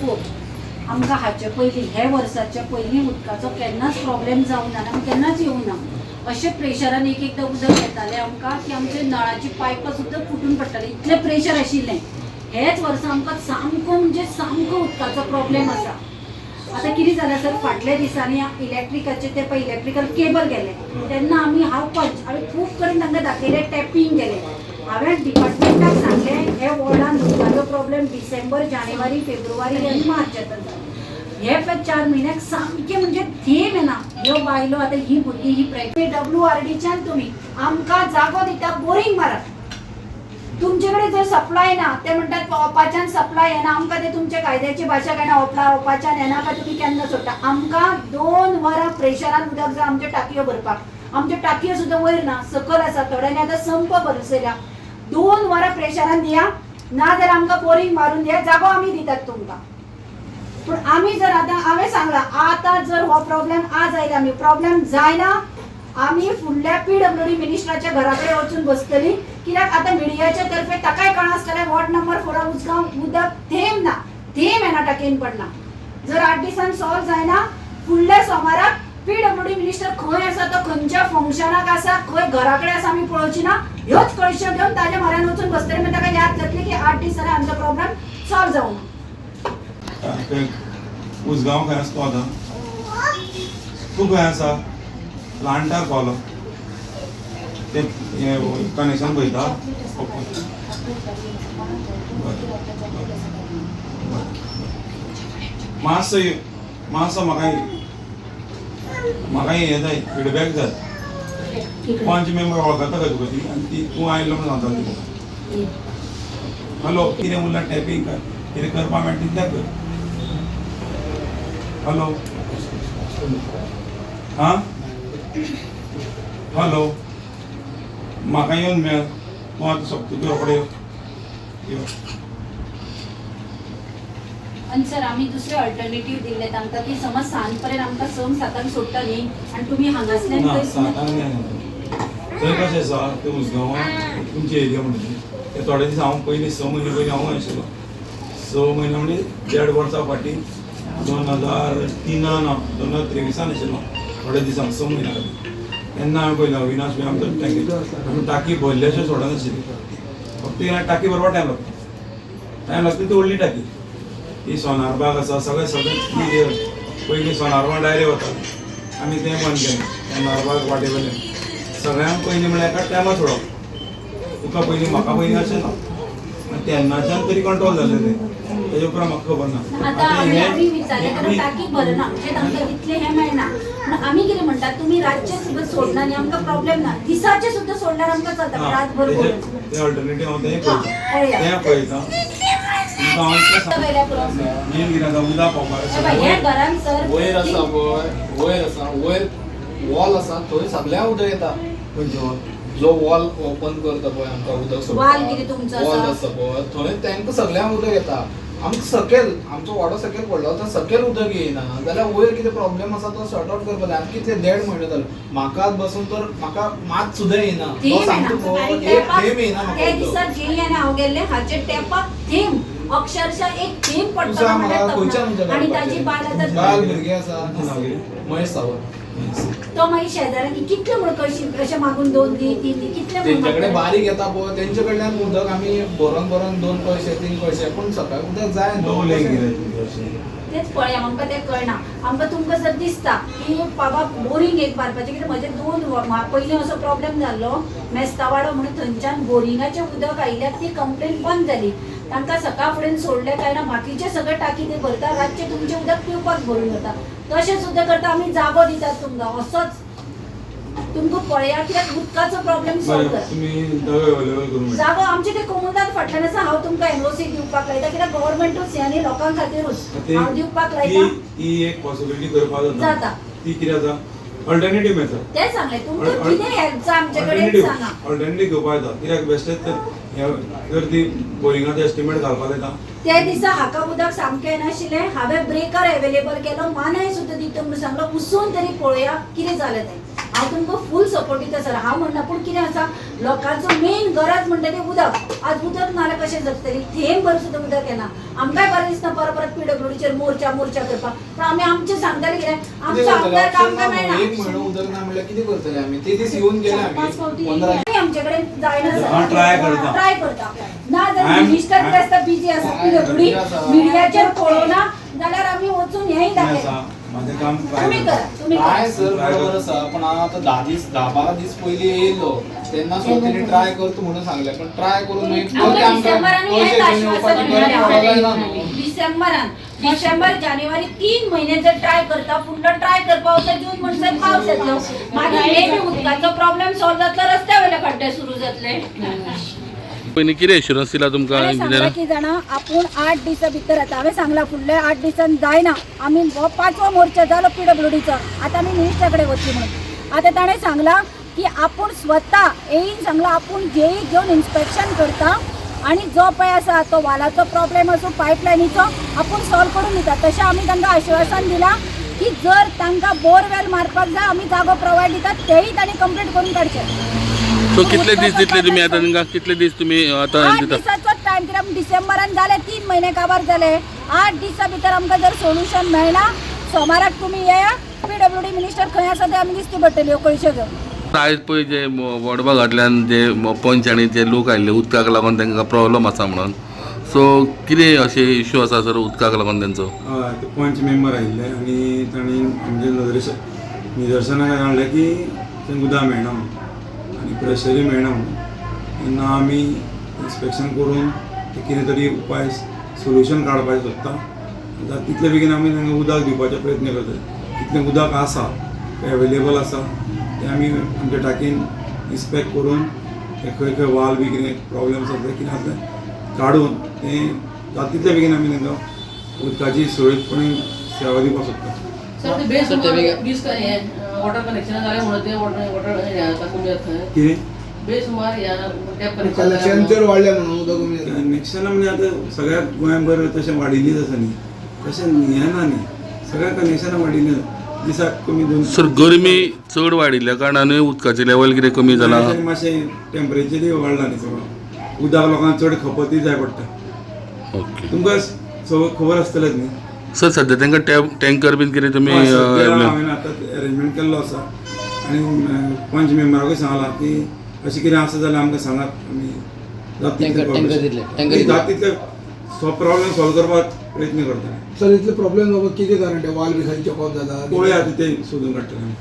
4. आमकां हाचे पयलीं, हे वर्साच्या पयलीं उदकाचो केन्नाच प्रॉब्लेम जावना आनी केन्नाच येवना. अशें प्रेशरान एक एकदां उदक येतालें आमकां की आमचे नळाची पायपां सुद्दां फुटून पडटाली, इतलें प्रेशर आशिल्लें. हेच वर्सा आमकां सामको म्हणजे सामको उदकाचो प्रॉब्लेम आसा. आतां कितें जालें सर, फाटल्या दिसांनी इलेक्ट्रिकाचे ते पळय इलेक्ट्रिकल केबल गेले तेन्ना आमी, हांव पंच, हांवें खूब कडेन तांकां दाखयलें, टॅपींग केलें. हांवें डिपार्टमेंटाक सांगलें, हे वॉर्डान उदकाचो प्रॉब्लेम डिसेंबर, जानेवारी, फेब्रुवारी आनी मार्च जाता. हे पळय 4 म्हयन्याक सामकें म्हणजे थेंब येना. ह्यो बायलो आतां, ही भुरगीं ही प्रेग्नेंट. डब्ल्यू आर डीच्यान तुमी आमकां जागो दिता, बोरींग मारात. तुमचे कडेन जर सप्लाय ना, ते म्हणटात ओपाच्यान सप्लाय येना आमकां. ते तुमच्या कायद्याची भाशा कळना. ओपला ओपाच्यान येना काय तुमी केन्ना सोडटा? आमकां 2 वरां प्रेशरान उदक जाय आमच्यो टाकयो भरपाक. आमच्यो टाकयो सुद्दां वयर ना, सकयल आसा. थोड्यांनी आतां संप बसयल्या. 2 वरां प्रेशरान दिया, ना जाल्यार आमकां बोरींग मारून दिया. जागो आमी दितात तुमकां. पूण आमी जर आतां, हांवें सांगलां, आतां जर हो प्रॉब्लेम आज आयला, आमी प्रॉब्लेम जायना, आमी फुडल्या पीडब्ल्यूडी मिनिस्टराच्या घरा कडेन वचून बसतली. कित्याक आतां मिडियाच्या तर्फे ताकाय कळना आसतलें, वॉर्ड नंबर 4 उसगांव उदक थेंब ना, थेंब येना, टाकयेन पडना. जर 8 दिसान सॉल्व जायना, फुडल्या सोमाराक पीडब्ल्यूडी मिनिस्टर खंय आसा, तो खंयच्या फंक्शनाक आसा, खंय घरा कडेन आसा, आमी पळोवची ना. ह्योच कळश्यो घेवन ताज्या म्हऱ्यान वचून बसतले. मागीर ताका याद जातली की 8 दीस जाल्यार आमचो प्रॉब्लेम सॉल्व जावना. ते उसगांव खंय आसा तूं आतां? तूं खंय आसा? प्लांटार पावलो? ते हें कनेक्शन पळयता. ओके, बरें बरें. मातसो यो, मातसो. म्हाका म्हाका हें जाय, फिडबॅक जाय. पंच मेंबर वळखता काय तुका ती? आनी ती तूं आयलो म्हणून सांगता ती तुका. हॅलो, कितें उरलां? टॅपींग कर, कितें करपा मेळटा तितलें कर. हॅलो, हां, हॅलो, म्हाका येवन मेळ तूं आतां. सोंपता, तूं रोखडे यो, यो. आनी सर, आमी दुसरे अल्टरनेटीव दिल्ले तांकां की समज सांज पर्यंत आमकां संक सातांक सोडटा न्ही आनी तुमी हांगासल्यान ना. थंय सातांक न्ही. थंय कशें आसा तें उसगांवां तुमची एरिया म्हणटा ते थोडे दीस हांव पयलीं, 6 म्हयने पयलीं हांव आशिल्लो. 6 म्हयने म्हणजे देड वर्सां फाटीं, 2003 ना, 2023 आशिल्लो थोडे दिसांक, 6 म्हयन्या खातीर. तेन्ना हांवें पयलें, अविनाश बी आमचो टँकी, आमी टाकी भरल्या सोडनाशिल्ली. फक्त टाकी भरपाक टायम लागता, टायम लागता. ती व्हडली टाकी ती सोनारबाग आसा, सगळें सगळें क्लियर. पयलीं सोनारबाग डायरेक्ट वताले, आमी तें बंद केलें. सोनारबाग वाटे वयल्यान सगळ्यांक पयलीं म्हळ्यार एका टायमार सोडप, तुका पयलीं, म्हाका पयलीं, अशें ना. आनी तेन्नाच्यान तरी कंट्रोल जालें तें. तेजे उपरांत म्हाका खबर ना. आता आमी आमी विचारलें कारण टाकी भरना म्हणजे तांकां तितलें हें मेळना. पूण आमी कितें म्हणटात, तुमी रातचें सुद्दां सोडना न्ही, आमकां प्रॉब्लेम ना. दिसाचें सुद्दां सोडल्यार आमकां चलता, रातभर भरून. ते अल्टरनेटीव हांव तें पळयता. पळया. तें पळयता तुमकां हांव इतलें. वयल्या पुरो. मेन कितें आसा, उदक पावपाक. हे पळय, हे घरान सर वयर आसा पळय, वयर आसा, वयर वॉल आसा, थंय सगळ्यांक उदक येता. खंयचो? जो वॉल ओपन करता पळय, आमकां उदक सोडटा. वाल कितें तुमचो आसा? वॉल आसा पळय थंय, तांकां सगळ्यांक उदक येता. आमकां सकयल, आमचो वाडो सकयल पडलो तर सकयल उदक येयना जाल्यार वयर कितें प्रॉब्लेम आसा तो सॉर्ट आउट करपाक जाय. आनी कितले देड म्हयनो जालो, म्हाका बसून तर म्हाका मात सुद्दां येयना. तो थेंब सांगता येना. पळय, एक थेंब येयना त्या म्हाका दिसा उदक. जे आनी हांव गेल्ले, हाचे टेपाक थेंब, अक्षरशः एक थेंब तूं पडटलो सांग म्हणल्यार म्हाका, खंयच्यान तपना. उदक आनी ताजी बायल हाडपाचें? आतां बायल भुरगीं आसा. नांव कितें? महेश सावंत. तो मागीर शेजाऱ्यांनी कितले म्हण कळशी अशें मागून, दोन दी, तीन दी, कितले म्हण तेंच्या कडेन मागतले? बारीक येता पळय, तेंचे कडल्यान उदक आमी भरोन भरोन दोन कळशे, तीन कळशे, पूण सकाळी उदक जाय न्हू. लो लेक कितें तुमचें अशें? तेच पळया, आमकां तें कळना. आमकां तुमकां जर दिसता की बाबा बोरींग एक मारपाचें, कित्याक म्हजे दोन पयलीं असो प्रॉब्लेम जाल्लो मेस्तावाडो म्हणून, थंयच्यान बोरिंगाचें उदक आयिल्ल्याक ती कंप्लेन बंद जाली. तांकां सकाळ फुडें सोडलें काय ना, बाकीचे सगळे टाकी ते भरता, रातचें तुमचें उदक पिवपाक भरून जाता. तशें सुद्दां करता आमी, जागो दितात तुमकां. असोच तुमकां पळया, कित्याक उदकाचो प्रॉब्लेम सॉल्व बरें करा. तुमी जागो अवेलेबल करून मेळटा. जागो आमचे ते कोमुनिदाद फाटल्यान आसा. हांव तुमकां एनओसी दिवपाक लायता, कित्याक गव्हर्मेंटूच हें न्ही, लोकां खातीरूच हांव दिवपाक लायता. ती एक पॉसिबिलिटी करपाक जाता. जाता. ती कितें आसा, अल्टरनेटीव मेळटा. तें सांगलें, तुमकां कितें हेल्प जाय आमचे कडेन सांगा. अल्टरनेटीव घेवपाक येता, कित्याक बेस्टेच तर हे जर ती बोरिंगाचें एस्टिमेट घालपाक येता. त्या दिसा हाका उदक सामकें येनाशिल्लें. हांवें ब्रेकर अवेलेबल केलो, मानाय सुद्दां दिता म्हणून सांगलो. उसोन तरी पळोवया कितें जालें तें. हांव तुमकां फूल सपोर्ट दिता सर, हांव म्हणना. पूण कितें आसा, लोकांचो मेन गरज म्हणटा तें उदक. आज उदक नाल्यार कशें जगतली? थेंबभर सुद्दां उदक येना. आमकांय बरें दिसना परत परत पीडब्ल्यू पीडब्ल्यूडीचेर मोर्चा मोर्चा करपाक, पण आमी आमचें सांगताले कितें आमचो आमदार काम काय मेळना. एक म्हयनो उदक ना म्हणल्यार कितें करतले आमी? ते दीस येवन गेले चार पाच आमी फावटी 15 आमी आमचे कडेन जायना. हांव try करता. ट्राय करता ना जर मिनिस्टर कितें आसता बिजी आसा पीडब्ल्यूडी मिडियाचेर पळोवना जाल्यार आमी वचून हेंय दाखयता. माझें काम try तुमी करता. करा, तुमी काय करा. सर बरोबर आसा, पण हांव आतां 10 दीस 10-12 दीस पयलीं येयल्लो तेन्ना सुद्दां तेणी ट्राय करता म्हणून सांगलें, पण ट्राय करून मागीर आमकां डिसेंबरान पयशे हेंच घेवन आश्वासन येवपाची गरज मेळ्ळें. पडना न्हू. डिसेंबरान, डिसेंबर जानेवारी 3 महिने जर ट्राय करता, फुडलो ट्राय करपा वता जून म्हणसर पावस येतलो, मागीर मे बी उदकाचो प्रॉब्लेम सॉल्व जातलो, रस्त्या वयले खड्डे सुरू जातले. पयलीं कितें एश्युरन्स दिला तुमकां हांवें सांगलां इंजिनियरान? की जाणा आपूण 8 दिसां भितर येता. हांवें सांगलां फुडल्या 8 दिसान जायना, आमी हो 5वो मोर्चा जालो पीडब्ल्यूडीचो, आतां आमी मिनिस्टरा कडेन वतली म्हणून. आतां ताणें सांगलां की आपूण स्वता येईन, सांगलां आपूण जेई घेवन इन्स्पेक्शन करता आनी जो पळय आसा तो वालाचो प्रॉब्लेम आसूं पायपलायनीचो आपूण सॉल्व करून दिता. तशें आमी तांकां आश्वासन दिलां की जर तांकां बोरवेल मारपाक जाय आमी जागो प्रोवायड दितात, तेय तांणी कंप्लीट करून काडचे. सो कितले दीस दितले तुमी आतां तांकां? कितले दीस तुमी आतां 8 दिता? दिसाचोच टायम, कित्याक डिसेंबरान जाले 3 म्हयने काबार जाले. 8 दिसां भितर आमकां जर सोल्युशन मेळना सोमाराक तुमी येया, पीडब्ल्यूडी मिनिस्टर खंय आसा ते आमी दिसती पडटली ह्यो पयशे घेवन. आयज पळय जे वडबा घाटल्यान जे पंच आनी जे लोक आयिल्ले उदकाक लागून तांकां प्रॉब्लम आसा म्हणून, सो कितें अशें इश्यू आसा सर उदकाक लागून तेंचो? हय, ते पंच मेंबर आयिल्ले आनी तांणी आमचे नदरेश निदर्शनाक हाडलें की थंय उदक मेळना म्हणून आनी प्रेशरूय मेळना म्हणून. तेन्ना आमी इन्स्पेक्शन करून ते कितें तरी उपाय सोल्युशन काडपाचें सोदता. जाता तितले बेगीन आमी तांकां उदक दिवपाचो प्रयत्न करता. कितलें उदक आसा एवेलेबल आसा तें आमी आमच्या टाकयेन इन्स्पेक्ट करून ते खंय खंय वाल बी कितें प्रॉब्लम्स आसा कितें आसा काडून तें जाता तितले बेगीन आमी तांकां उदकाची सुरळीतपणे सेवा दिवपाक सोदता. सर ते बेसुमार 20 हे वॉटर कनेक्शन जालें म्हणून ते वॉटर वॉटर हें जाता कमी जाता थंय. कितें बेसुमार ह्या टॅप कलेक्शन कनेक्शन चड वाडलें म्हणून उदक कमी जाता. कनेक्शनां म्हणजे आतां सगळ्या गोंयभर तशें वाडिल्लीच आसा न्ही, तशें हें ना न्ही, सगळ्या कनेक्शनां वाडिल्लीं आसा. दिसाक कमी 2. सर गरमी चड वाडिल्ल्या कारणानूय उदकाचें लेवल कितें कमी जालां? मातशें टेम्परेचरूय वाडलां न्ही सगळो, उदक लोकांक चड खपतूय जाय पडटा. ओके तुमकां सगळं खबर आसतलेंच न्ही. सर सद्या तांकां टँकर बीन कितें तुमी हय, सद्या हांवें आतां अरेंजमेंट केल्लो आसा आनी पंच मेंबराकूय सांगलां की अशें कितें आसा जाल्यार आमकां सांगात, आमी जाता तितले जाता तितले प्रॉब्लेम सॉल्व करपाक प्रयत्न करतले. सर इतले प्रॉब्लेम जावपाक कितें कारण? ते वाल बी खंय चेकअप जाता? पळोवया आतां ते सोदून काडटले आमी.